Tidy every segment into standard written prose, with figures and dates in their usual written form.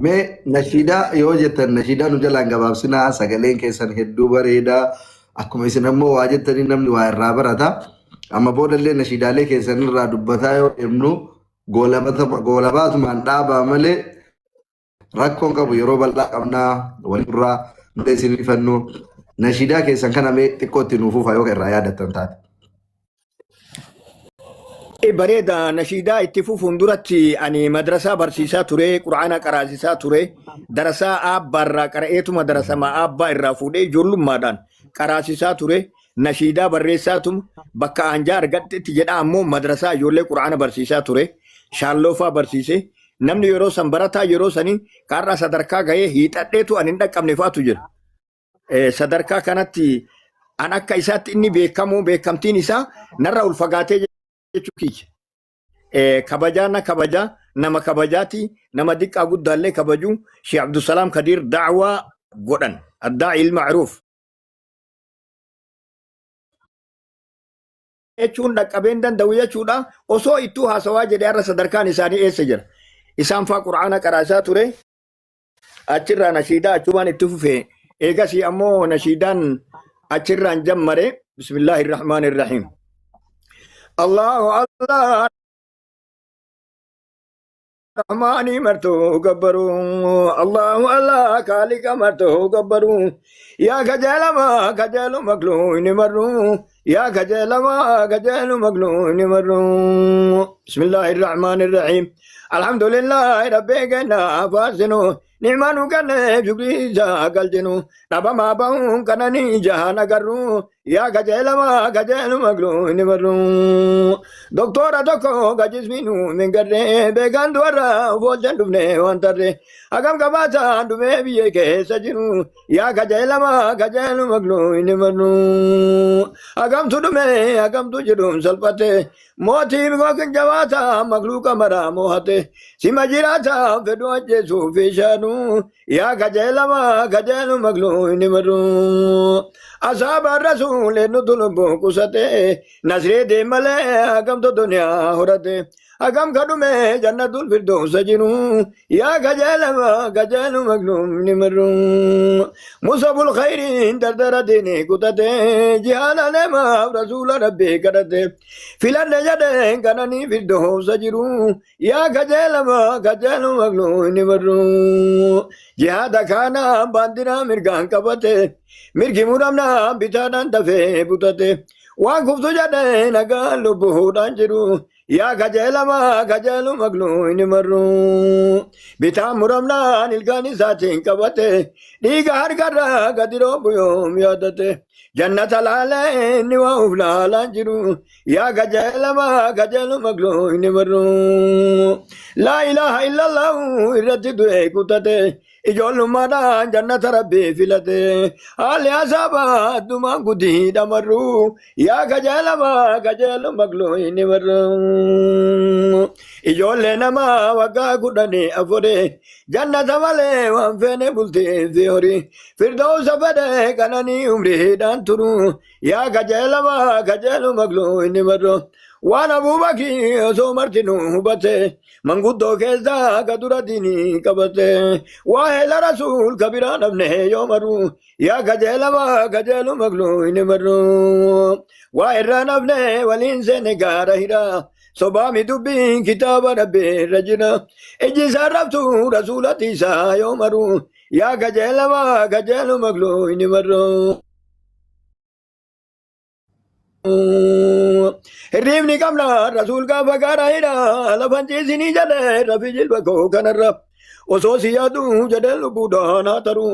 Mee nashiidaa yoo jettan nashiidaa nu jalaan gabaabsinaa, sagaleen keessan hedduu bareedaa, akkuma isin ammoo waa jettanii namni waa irraa barata. Amma boodallee nashiidaalee keessan irraa dubbataa yoo deemnu goolabaatumaan dhaabaa malee rakkoon qabu, yeroo bal'aa qabnaa walirraa nuti isin ifannu. Nashiidaa keessan kana mee xiqqootti nuuf fufa yoo irraa yaadattan taate. Bareeda, nashiidaa itti fufuun duratti ani madrasaa barsiisaa ture, quraana qaraasisaa ture, darasaa aabbaarraa qara'eetuma darasama aabbaa irraa fuudhee ijoollummaadhaan qaraasisaa ture, nashiidaa barreessaatuma bakka aanjaa argadhetti jedha. Ammoo madrasaa ijoollee quraana barsiisaa ture, shaalloofaa barsiise. Namni yeroo san barataa yeroo sanii kaarraa sadarkaa gahee hiixadheetu ani hin dhaqqabne faatu jira. Sadarkaa kanatti an akka isaatti inni beekamu beekamtiin isaa narra ol fagaatee jechuu kiyya. Kabajaa na kabajaa, nama kabajaati, nama diqqaa guddaallee kabaju. Sheekh Abdusalaam Kadiir da'waa godhan, addaa'i ilma'ruuf jechuun dhaqqabeen danda'u jechuudha. Osoo ittuu haasawaa jedhee har'a sadarkaan isaanii eessa jira? Isaan faa qur'aana qaraasaa ture. Achirraa nashiidaa achumaan itti fufe. Eegasii ammoo nashiidaan achirraan jammare. Bismillaahi irrahmaani irrahiim. Allahu Allah Rahmaani martuu gabbaru, Allahu Allah Khaliqa martuu gabbaru, yaa kajeelama kajeelu makluuni marru, yaa kajeelama kajeelu makluuni marru. Bismillaahi irrahmaani irrahiim. Alhamdulillahi rabbii kenna faasinu, ni'maa nu kenne shukrii isaa galchinu, dhabamaa bahuun kananii jahaan agarru, yaa kajeelama kajeelu makluuni marru. Doktora tokko gajismiinu min garre beekan du'arra foolchan dhufne waan tarre hagam qabaataan dhumee biyya keessa jiru, yaa kajeelama kajeelu makluuni marru. Hagamtu dhume, hagamtu jedhuun salphate, mootii yookiin jabaata makluuqa maraa moohate, sima jiraata fedhu ajjeesuu fi shaanu, yaa kajeelama kajeelu makluuni marru. Asaaba rasuul nutu lubbuu qusate, nasree deemalee hagamtu duniyaa horate, hagam kadhume jannatul firdoosa jiru, yaa kajeelama kajeelu makluuni marru. Musabul khayriin dardara diinii kutate, jihaada deemaaf rasuula rabbii kadhate, filadhe jedheen kananii firdoosa jiru, yaa kajeelama kajeelu makluuni marru. Jihaada kana baandiraa mirgaan qabate, mirgi muramnaa bitaadhaan dafee butate, waan kuftu jedhee nagaan lubbuudhaan jiru, yaa kajeelama kajeelu makluuni marru. Bitaan muramnaan ilkaan isaatiin qabate, dhiiga harkarraa gadi roobu yoom yaadate, jannata laalee inni waa uf laalaan jiru, yaa kajeelama kajeelu makluuni marru. Laa ilaaha illallahu irratti du'e kutate, ijoollummaadhaan jannata rabbii filate, haalli asaabaa addumaan gudii dhamarru, yaa kajeelama kajeelu makluuni marru. Ijoollee namaa waggaa 14 jannata malee waan feene bultii fi horii, firdoosa fedhe kananii umriidhaan turu, yaa kajeelama kajeelu makluuni marru. Waan Abuubakii osoo martinuu hubate, manguddoo keessaa ka dura diinii qabate, waa heela rasuul ka biraa dhabne yoo maru, yaa kajeelama kajeelu makluuni marru. Waa irraa nafne waliin seene gaara hira, sobaami dubbiin kitaaba rabbii irra jira, ijji isaa rabtu rasuulatti isaa yoo maru, yaa kajeelama kajeelu makluuni marru. Hirriibni qabna rasuul gaafa gaara hidha lafan ciisinii jedhe, rafi jilba koo kanarra osoo si yaadu jedhe lubbuudhaan haa taru,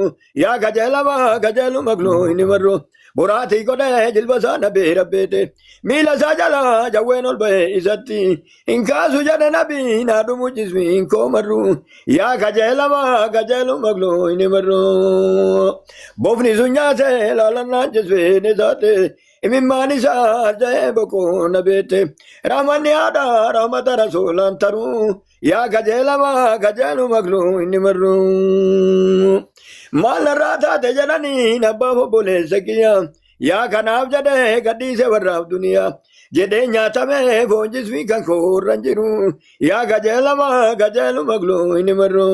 yaa kajeelama kajeelu makluuni marru. Boraatii godhe jilba isaa nabii rabbeete, miila isaa jala jawween ol ba'e isatti hin kaasu jedhe nabii, naa dhumu jismiin koo marru, yaa kajeelama kajeelu makluuni marru. Bofni sun nyaate laalannaan jismiin isaate, imimmaan isaa harca'ee boqoo na beete, rahmanni haadha rahmata rasuulaan taru, yaa kajeelama kajeelu makluuni marru. Maal narraa taate jedhanii abbaaf obboleessa kiyya, yaa kanaaf jedhee gadhiise warraaf duniyaa. Jedhee nyaatamee foon jismii kan koorran jiru. Yaa qajeelama qajeelu magluu inni marru.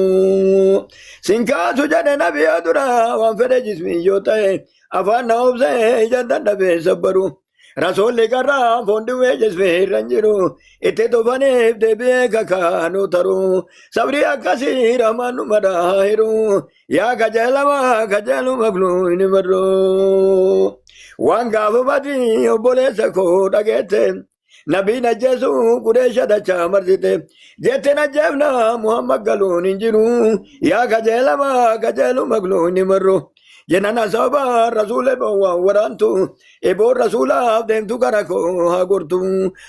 Sin kaasu jedhe nabiyaa dura waan fedhe jismii yoo ta'e afaan na obsee ija dadhabee sabbaru. Rasuulli qarraa foon duwwee jismii irra hin jiru. Itti tufaniif deebi'ee kakaanu taru. Sabrii akkasii rahmaan nu madaahiru. Yaa qajeelama qajeelu magluu inni marru. Waan gaafa badii obboleessa koo dhageette. Nabiin ajjeesu qureesha dachaa marsite. Jette najjeefna Muhammad galuun hin jiru. Yaa qajeelama qajeelu magluu inni marru. Jennan asaaba rasuula waan waraantu. Eboon rasuulaaf deemtu gara koo haa gortu.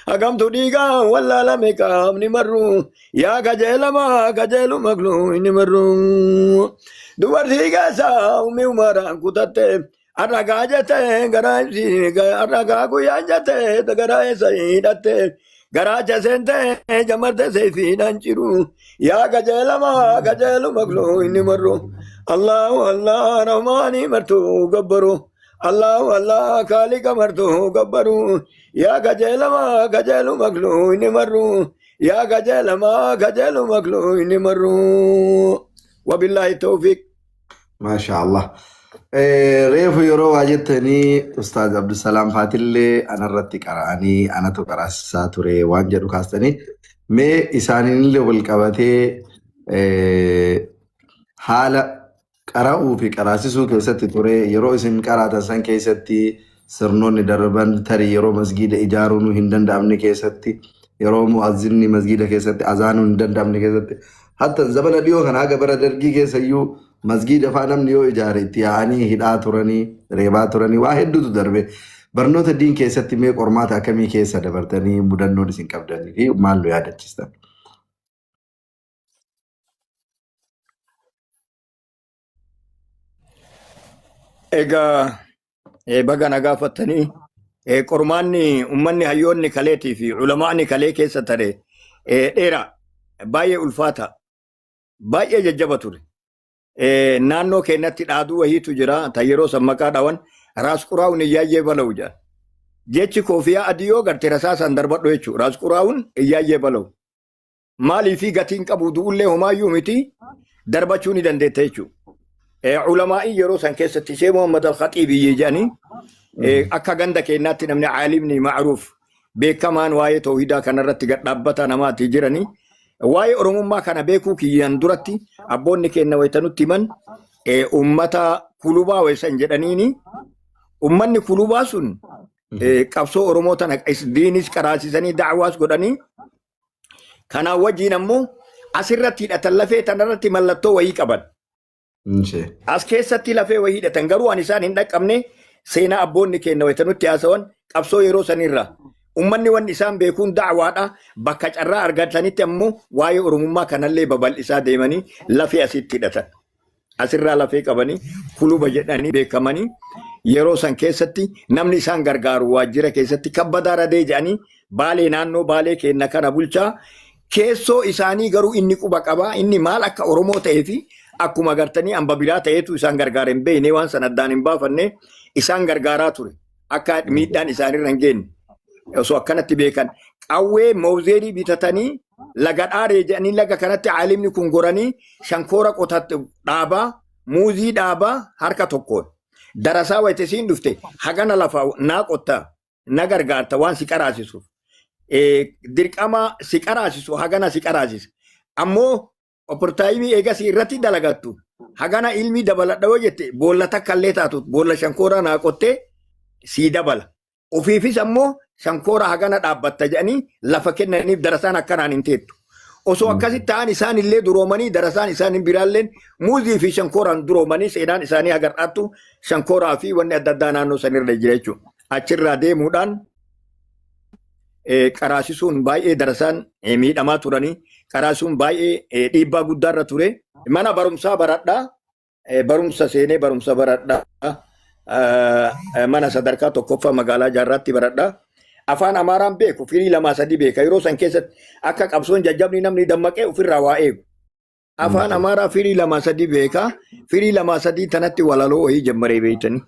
Hagamtu dhiigaa wallaalame qaamni marru. Yaa qajeelama qajeelu magluu inni marru. Dubartii keessaa ummi umaraan kutatte. Arragaa jette garaa arragaa guyyaan jette garaa eessa hidhatte. Garaacha seente jamarte seefiidhaan ciru. Yaa qajeelama qajeelu magluu inni marru. Allahu Allah rahmaanii martuu gabbaru. Allahu Allah kaaliqa martuu gabbaru. Yaa qajeelama qajeelu magluu inni marru. Yaa qajeelama qajeelu magluu inni marru. Wabillaahi tawfiiq. Maasha Allah. Reefu yeroo waa jettanii Ustaaz Abdusalaam Faatillee anarratti qara'anii anatu qaraasisaa ture waan jedhu kaastanii mee isaaniinillee wal qabatee haala qara'uu fi qaraasisuu keessatti ture yeroo isin qaraatan san keessatti sirnoonni darban tarii yeroo masgiida ijaaruun hin danda'amne keessatti yeroo mu'azzinni masgiida keessatti azaanuun hin danda'amne keessatti hatta zamana dhiyoo kana haga bara dargii keessa iyyuu masgiida faa namni yoo ijaare itti yaa'anii hidhaa turanii reebaa turanii waa hedduutu darbe. Barnoota diin keessatti mee qormaata akkamii keessa dabartanii mudannoon isin qabdanii fi maal nu yaadachiistan? Egaa baga na gaafattanii qormaanni ummanni hayyoonni kaleetii fi ulamaani kalee keessa tare dheeraa baay'ee ulfaata baay'ee jajjaba ture. Naannoo keenyatti dhaaduu wahiitu jira ta yeroo san maqaa dhawan raas quraa'uun iyyaayyee bala'u jedhan. Jechi koofiyaa adii yoo garte rasaasaan darbadhu jechuudha. Raas quraa'uun iyyaayyee bala'u. Maaliifii gatiin qabu du'ullee homaayyuu miti darbachuu ni dandeetta jechuudha. Ulamaa'ii yeroo san keessatti ishee Muhammad al-Khaxiibi jedhanii akka ganda keenyaatti namni caalimni ma'ruuf beekamaan waa'ee toohidaa kanarratti gad dhaabbata namaati jiranii. Waa'ee Oromummaa kana beekuu kiyyaan duratti abboonni keenya wayita nutti himan uummata kulubaa wayisan jedhaniini uummanni kulubaa sun qabsoo Oromoo tana diinis qaraasisanii da'waas godhanii kanaan wajjin ammoo asirratti hidhatan lafee tanarratti mallattoo wayii qaban. Inshee. As keessatti lafee wayii hidhatan garuu ani isaan hin dhaqqabne seenaa abboonni keenya wayita nutti haasawan qabsoo yeroo sanirra. Uummanni wanni isaan beekuun da'waadha. Bakka carraa argatanitti ammoo waa'ee Oromummaa kanallee babal'isaa deemanii lafee asitti hidhatan. Asirraa lafee qabanii kuluba jedhanii beekamanii yeroo san keessatti namni isaan gargaaru waajjira keessatti kabbadaa radee jedhanii baalee naannoo baalee kenna kana bulchaa keessoo isaanii garuu inni quba qabaa inni maal akka Oromoo ta'ee fi akkuma agartanii hamba biraa ta'eetu isaan gargaara hin beekne waan san addaan hin baafanne isaan gargaaraa ture akka miidhaan isaanirra hin geenye. Osoo akkanatti beekan qawwee mawzeerii bitatanii laga dhaaree jedhanii laga kanatti caalimni kun goranii shankoora qotatte dhaabaa muuzii dhaabaa harka tokkoon darasaa wayita isiin dhufte hagana lafa naa qotta na gargaarta waan si qaraasisuuf. Dirqama si qaraasisu hagana si qaraasisa. Ammoo opportaayimii eegasii irratti dalagattu hagana ilmii dabaladha yoo jette boolla takka illee taatu boolla shankooraa naa qottee sii dabala. Ofiifis ammoo shankoora hagana dhaabbatta jedhanii lafa kennaniif darasaan akkanaan hin teettu. Osoo akkasitti ta'an isaan illee duroomanii darasaan isaan biraalleen muuzii fi shankooraan duroomanii seenaan isaanii hagar'aattu shankooraa fi wanni adda addaa naannoo sanirra jira jechuudha. Achirraa deemuudhaan qaraasisuun baay'ee darasaan miidhamaa turanii qaraasisuun baay'ee dhiibbaa guddaarra ture. Mana barumsaa baradhaa barumsa seenee barumsa baradhaa mana sadarkaa tokkoffaa magaalaa Jaarraatti baradhaa. Afaan Amaaraan beeku firii lamaa sadii beeka yeroo san keessatti akka qabsoon jajjabni namni dammaqee ofirraa waa eegu. Afaan Amaaraa firii lamaa sadii beeka firii lamaa sadii tanatti walaloo wayii jammaree beektanii.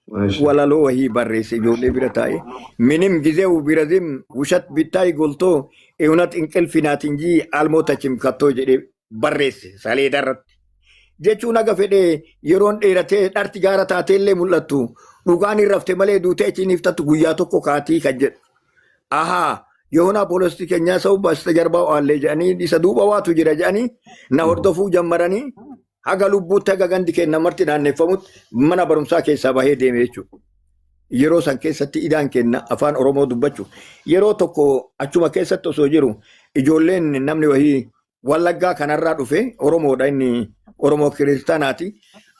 Walaloo wahii barreesse ijoollee bira taa'e. Minim gizew birazim wushat bittaay goltoo ewnat inqilfi naat injii almootachim kattoo jedhee barreesse saleeda irratti. Jechuun haga fedhe yeroon dheeratee dharti gaara taateellee mul'attu dhugaan hin rafte malee duutee achiin iftattu guyyaa tokko kaatii kan jedhu. Ahaa yoona poolostii keenyaa sa'u basta jarbaa aallee jedhanii isa duuba waatu jira jedhanii na hordofuu jammaranii haga lubbuutti haga gandi keenya marti naanneeffamutti mana barumsaa keessaa bahee deeme jechuudha. Yeroo san keessatti idaan kenna afaan Oromoo dubbachuu. Yeroo tokko achuma keessatti osoo jiru ijoolleen namni wahii Wallaggaa kanarraa dhufe Oromoodha inni Oromoo kiristaanaati.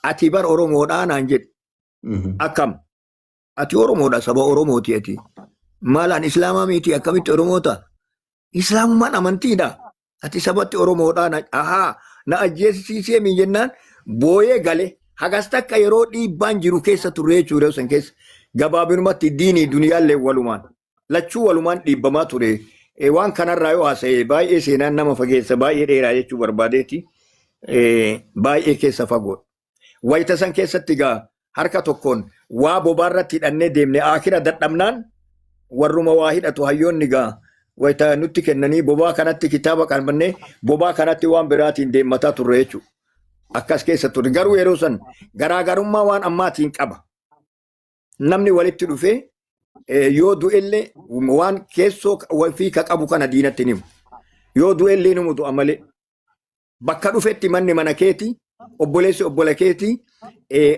Ati bar Oromoodhaa naan jedhe. Akkam? Ati Oromoodha saba Oromooti ati. Maalaan Islaamaa miti akkamitti Oromoota? Islaamummaan amantiidha. Ati sabatti Oromoodhaa na ahaa na ajjeesisiisee mi jennaan booyee gale hagas takka yeroo dhiibbaan jiru keessa turre jechuudha san keessa gabaabinumatti diinii duniyaallee walumaan lachuu walumaan dhiibbamaa ture. Waan kanarraa yoo haasa'e baay'ee seenaan nama fageessa baay'ee dheeraa jechuu barbaadeeti. Baay'ee keessa fagoodha. Wayita san keessatti egaa harka tokkoon waa bobaarratti hidhannee deemne akira dadhabnaan warruma waa hidhatu hayyoonni egaa wayita nutti kennanii bobaa kanatti kitaaba qabannee bobaa kanatti waan biraatiin deemmataa turre jechuudha. Akkas keessa ture. Garuu yeroo san garaagarummaa waan ammaatiin qaba. Namni walitti dhufee yoo du'ellee waan keessoo fi ka qabu kana diinatti ni himu. Yoo du'ellee ni du'a malee. Bakka dhufetti manni mana keeti, obboleessi obbola keeti,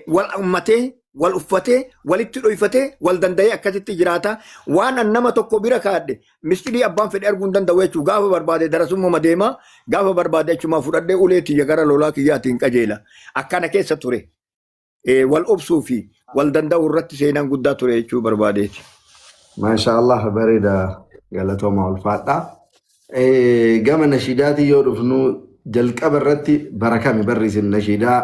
wal ummatee, wal uffatee, walitti dhoyfatee, wal danda'ee akkasitti jiraata. Waan an nama tokko bira kaadhe, mistirii abbaan fedhe arguu hin danda'u jechuudha. Gaafa barbaade darasummaa deema, gaafa barbaade achumaa fudhadhee ulee tiyya gara lolaa kiyyaatiin qajeela. Akkana keessa ture. Wal obsuu fi wal danda'uu irratti seenaan guddaa ture jechuu barbaadeeti. Maasha Allah bareeda galatooma ulfaadha. Gama nashiidaatii yoo dhufnu jalqaba irratti bara kami barri isin nashiidaa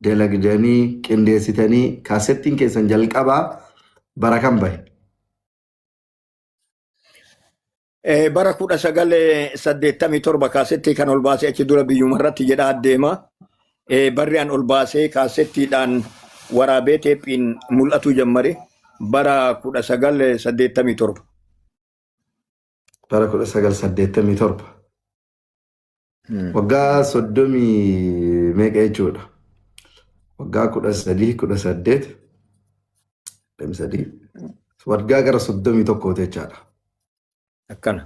dalagdanii qindeessitanii kaasettiin keessan jalqabaa bara kam bahe? Bara 1987 kaasettii kan ol baasee achi dura biyyuma irratti jedhaa adeema. Barri an ol baasee kaasettiidhaan waraabee teephiin mul'atuu jammare bara 1987. Bara 1987. Waggaa soddomii meeqa jechuudha? Waggaa 13, 18, 23, waggaa gara 31 jechaadha. Akkana.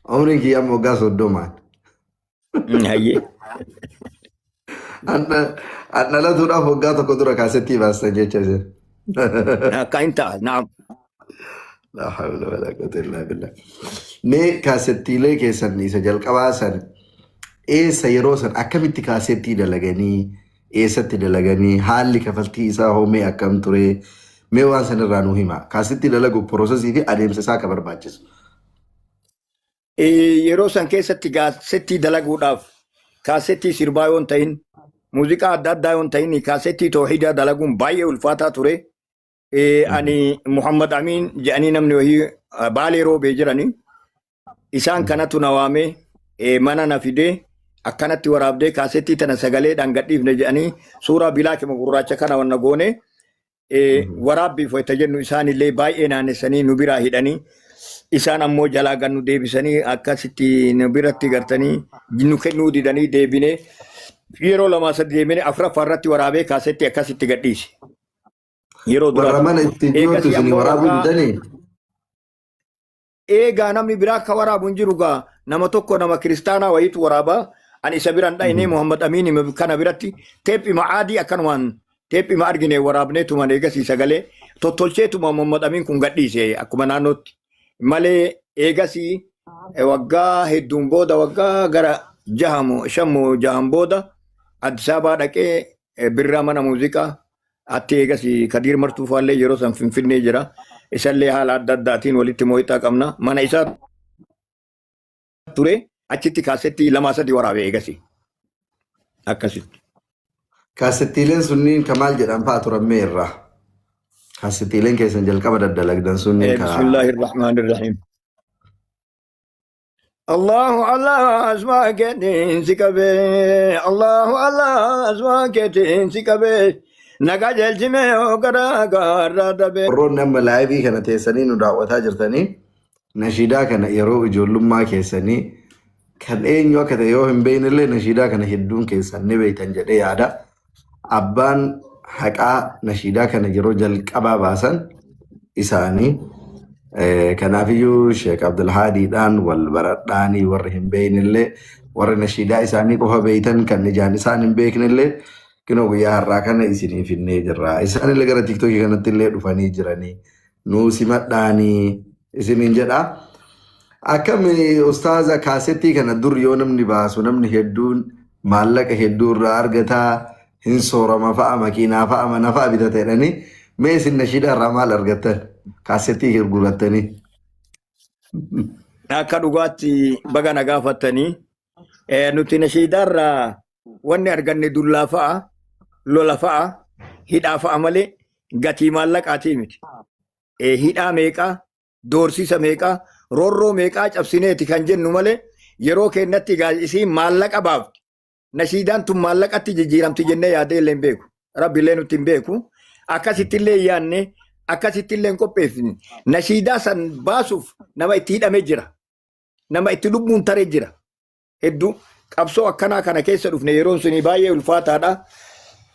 Umriin kiyya amma waggaa 30n. Hayyee. An dhalatuudhaaf waggaa tokko dura kaasettii baastan jecha isin. Akka hin ta'a. Naam. La hawla wala quwwata illa billah. Mee kaasettiilee keessan isa jalqabaa san eessa yeroo san akkamitti kaasettii dalaganii eessatti dalaganii haalli kafaltii isaa hoo mee akkam ture mee waan san irraa nu hima. Kaasettii dalaguuf processii fi adeemsa isaa akka barbaachisu. Yeroo san keessatti kaasettii dalaguudhaaf kaasettii sirbaa yoo hin ta'in muuziqaa adda addaa yoo hin ta'in kaasettii toohidaa dalaguun baay'ee ulfaataa ture. Ani Muhammad Amin jedhanii namni wayii Baalee roobee jiranii isaan kanatu na waamee mana na fidee akkanatti waraabdee kaasettii tana sagaleedhaan gadhiifne jedhanii suuraa bilaakima gurraacha kana wanna goone waraabbiif wayita jennu isaanillee baay'ee naannessanii nu biraa hidhanii isaan ammoo jalaa gad nu deebisanii akkasitti nu biratti gartanii nu kennuu didanii deebinee yeroo lamaa sadi deebinee afuraffaa irratti waraabee kaasetti akkasitti gadhiise. Yeroo Warra duraati. mana itti dhiyootu Eegasii isinii ammoo waraabuu waggaa didanii? Eegaa namni biraa akka waraabu hin jiru gaa nama tokko nama kiristaanaa wayiitu waraabaa ani isa biran dhayne Muhammad Amiin kana biratti teephima aadii akkanumaan teephima argine waraabnee tuman eegasii sagalee tottolcheetuma Muhammad Amiin kun gadhiise akkuma naannootti malee eegasii waggaa hedduun booda waggaa gara jahamu shammu jahan booda Addis Ababaa dhaqee birraa mana muuziqaa Atti eegas Kadiir Martuu faallee yeroo san Finfinnee jira. Isallee haala adda addaatiin walitti moo'ixaa qabna. Mana isaa ture achitti kaasettii lamaa sadi waraabe eegasi. Akkasitti. Kaasettiileen sunniin ka maal jedhan fa'a turan mee irraa? Kaasettiileen keessan jalqaba daddalagdan sunniin ka Bismillaahi Rahmaani Rahiim. Allahu Allah asmaa keetiin si qabee Allahu Allah asmaa keetiin si qabee Na qajeelchime yoo karaa gaarraa dabe. Warroonni amma live kana teessanii nu daawwataa jirtanii nashiidaa kana yeroo ijoollummaa keessanii kan eenyu akka ta'e yoo hin beeknellee nashiidaa kana hedduun keessan ni beektan jedhee yaada. Abbaan haqaa nashiidaa kana yeroo jalqabaa baasan isaanii. Kanaafiyyuu Sheek Abdulhaadiidhaan wal baradhaanii warri hin beeknellee, warri nashiidaa isaanii qofa beektan kan ijaan isaan hin beeknellee, kinoo guyyaa har'aa kana isinii finnee jirra. Isaanillee gara TikTokii kanatti illee dhufanii jiranii nuu simadhaanii isiniin jedha. Akkam ustaaza, kaasettii kana dur yoo namni baasu namni hedduun maallaqa hedduu irraa argataa, hin soorama fa'a, makiinaa fa'a, mana fa'a bitata jedhanii, mee isin nashiidaa irraa maal argattan kaasettii gurgurattanii? Akka dhugaatti baga na gaafattanii. Nuti nashiidaarraa wanni arganne dullaa fa'a, lola fa'a, hidhaa fa'a malee gatii maallaqaatii miti. Hidhaa meeqaa, doorsisa meeqaa, roorroo meeqaa cabsineeti kan jennu malee yeroo keenyatti isiin maallaqa baafti. Nashiidaan tun maallaqatti jijjiiramti jennee yaadee illee hin beeku. Rabbi illee nutti hin beeku. Akkasitti illee hin yaadne, akkasitti illee hin qopheeffne. Nashiidaa san baasuuf nama itti hidhamee jira. Nama itti lubbuun taree jira. Hedduu qabsoo akkanaa kana keessa dhufne, yeroon suni baay'ee ulfaataadha.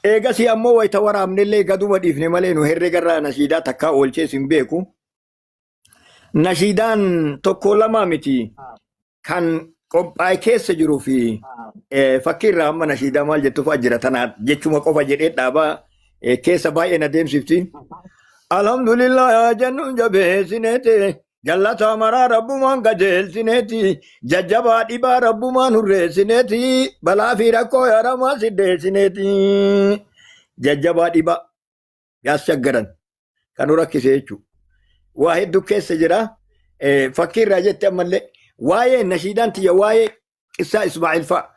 Eegasii ammoo wayita waraabne illee gaduma dhiifne malee nu herregarraa nashiidaa takkaa oolchees hin beeku. Nashiidaan tokko lama miti kan qophaa'e keessa jiruu fi fakkiirraa amma nashiidaa maal jettu fa'a jira, tana jechuma qofa jedhee dhaabaa, keessa baay'ee na deemsifti. Alhamdulillah jennuun jabeessineeti, jallata maraa rabbumaan qajeelchineeti, jajjabaa dhibaa rabbumaan hurreessineeti, balaa fi rakkoo yaaramaa siddeessineeti. Jajjabaa dhibaa yaasshaggaran kan nu rakkise jechuudha. Waa hedduu keessa jira. Fakkiirraa jette ammallee waa'ee nashiidaan tiyya, waa'ee qissaa Ismaa'il fa'a.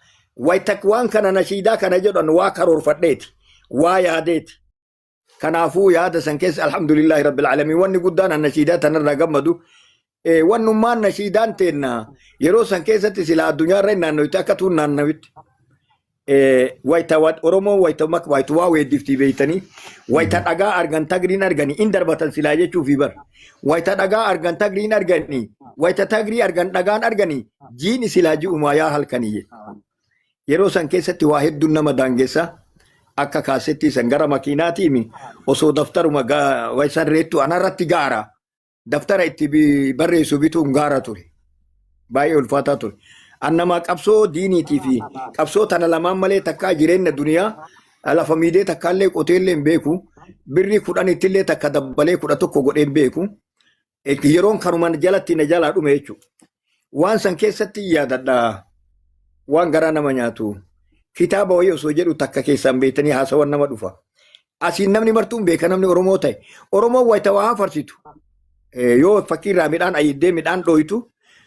Wayita waan kana nashiidaa kana jedhan waa karoorfadheeti. Waa yaadeeti. Kanaafuu yaada san keessa alhamdulillahi rabbil alamin, wanni guddaan an nashiidaa tanarraa gammadu wannummaan nashiidaan teenna yeroo san keessatti sila addunyaarra hin naannoyte akka tuun naannawitti. Wayita Oromoon wayita wayita waa weeddiftii beeytanii, wayita dhagaa argan tagriin arganii in darbatan silaa jechuufi bar. Wayita dhagaa argan tagriin arganii, wayita tagrii argan dhagaan arganii, jiini silaa ji'umaa yaa halkanii jedhe. Yeroo san keessatti waa hedduun nama daangessa, akka kaasettii san gara makiinaatiimi osoo daftaruma san reettu anarratti gaara daftara itti barreessu bituun gaara ture. Baay'ee ulfaataa ture. Annamaa qabsoo diiniitii fi qabsoo tana lamaan malee takkaa jireenya duniyaa lafa miidhee takkaallee qoteellee hin beeku. Birrii 10ttillee takka dabbalee 11 godhee hin beeku. Yeroon kanuma jalatti na jalaa dhume jechuudha. Waan san keessatti yaadadha. Waan garaa nama nyaatu. Kitaaba wayii osoo jedhu takka keessaan beektanii haasawan nama dhufa. Asiin namni martuun beeka, namni Oromoo ta'e. Oromoon wayita waa farsitu. Yoo fakkiirraa midhaan ayiddee midhaan dhooytu,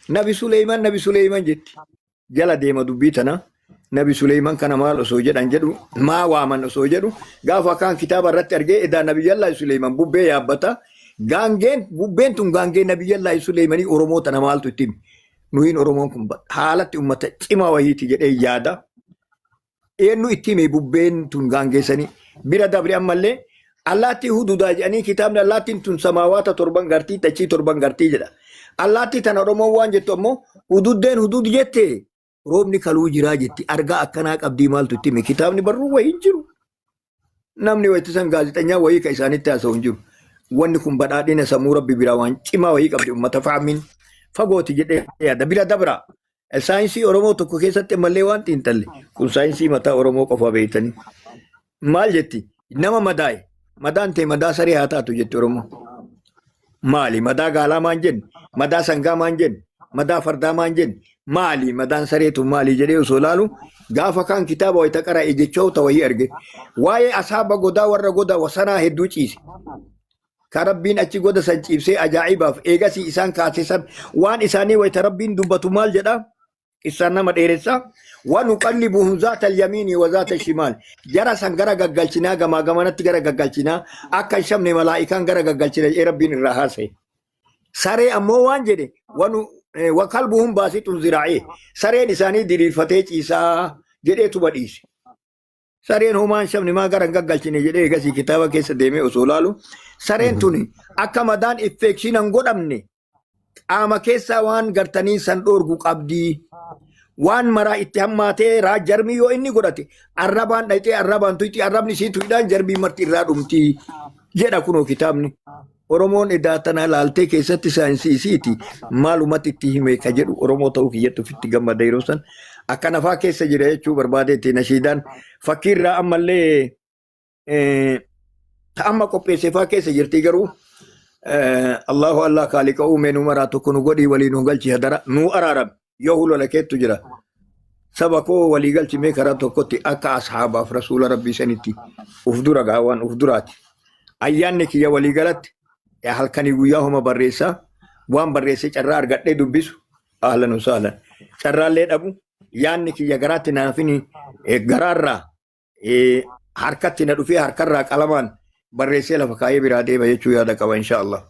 Nabi Suleeyman, Nabi Suleeyman jetti. Jala deema dubbii tana. Nabi Suleeyman kana maal osoo jedhan jedhu, maa waaman osoo jedhu, gaafa akkaan kitaaba irratti argee, edaa Nabiyyallaahi Suleeyman bubbee yaabbata. Gaangeen bubbeen tun gaangee Nabiyyallaahi Suleeymanii, Oromoo tana maaltu itti hime? Nuyiin Oromoon kun haalatti uummata cimaa wayiiti jedhee yaada. Eenyu itti hime bubbeen tun gaangeessanii? Bira dabre ammallee allaattii hududaa jedhanii kitaabni, allaattiin tun samaawaata torban gartii, dachii torban gartii jedha. Allaattii tana Oromoon waan jettu ammoo hududdeen hudud jette, roobni kaluu jiraa jetti, argaa akkanaa qabdii maaltu itti hime? Kitaabni barruu wayii hin jiru. Namni wayitti san gaazexanyaa wayii ka isaanitti haasa'u hin jiru. Wanni kun badhaadhina sammuu rabbi biraa waan cimaa wayii qabdi, uummata faamiin fagooti jedhee yaada. Bira dabra. Saayinsii Oromoo tokko keessatti ammallee waan xiinxalle, kun saayinsii mataa Oromoo qofa beektanii. Maal jetti? Nama madaa'e. Madaan ta'e madaa saree haa taatu jetti Oromoo. Maali? Madaa gaalaa maan jenne? Madaa sangaa maan jenne? Madaa fardaa maan jenne? Maali? Madaan sareetu maali jedhee osoo laalu gaafa kaan kitaaba wayita qara'e jechoota wayii arge. Waa'ee asaaba godaa, warra goda wasanaa hedduu ciise. Ka Rabbiin achi goda san ciibsee ajaa'ibaaf eegasii isaan kaase san, waan isaanii wayita Rabbiin dubbatu maal jedha? Qissaan nama dheeressa. Wanuqallibuhum zaata alyamiini wa zaata shimaal. Jara san gara gaggalchinaa, gamaa gamanatti gara gaggalchinaa, akka hin shabne malaa'ikaan gara gaggalchina jedhee Rabbiin irraa haasa'e. Saree ammoo waan jedhe, wanu wakalbuhum baasixun ziraa'ee, sareen isaanii diriirfatee ciisaa jedheetuma dhiise. Sareen homaa hin shabne maa gara hin gaggalchine jedhee eegasii kitaaba keessa deemee osoo laalu sareen tuni akka madaan infection hin godhamne qaama keessaa waan gartanii san dhoorgu qabdi. Waan maraa itti hammaatee raa jarmii yoo inni godhate arrabaan dhayxee arrabaan tuyxi arrabni isii tuyidhaan jarmii marti irraa dhumti jedha kunoo kitaabni. Oromoon edaa tana laaltee keessatti saayinsii isiiti maalumatti itti hime ka jedhu Oromoo ta'uu kiyyatti ofitti gammada yeroo san akka nafaa keessa jira jechuu barbaadeetti nashiidaan fakkii irraa ammallee ta amma qopheesse faa keessa jirti garuu Allahu Allah kaaliqa uume nu maraa tokko nu godhii walii nu galchi hadara nu araarame yoo hulola keettu jira saba koo walii galchi mee karaa tokkotti akka ashaabaaf rasuula rabbii sanitti uf dura gaawwan uf duraati. Ayyaanni kiyya walii galatti halkanii guyyaa homa barreessaa waan barreessee carraa argadhee dubbisu ahlan wasahlan carraallee dhabu yaanni kiyya garaatti naafini garaarraa harkatti na dhufee harkarraa qalamaan barreessee lafa kaayee biraa deema jechuu yaada qaba insha Allah.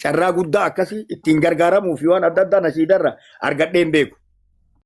Carraa guddaa akkasii ittiin gargaaramuu fi waan adda addaa nashiidarra argadhee hin beeku.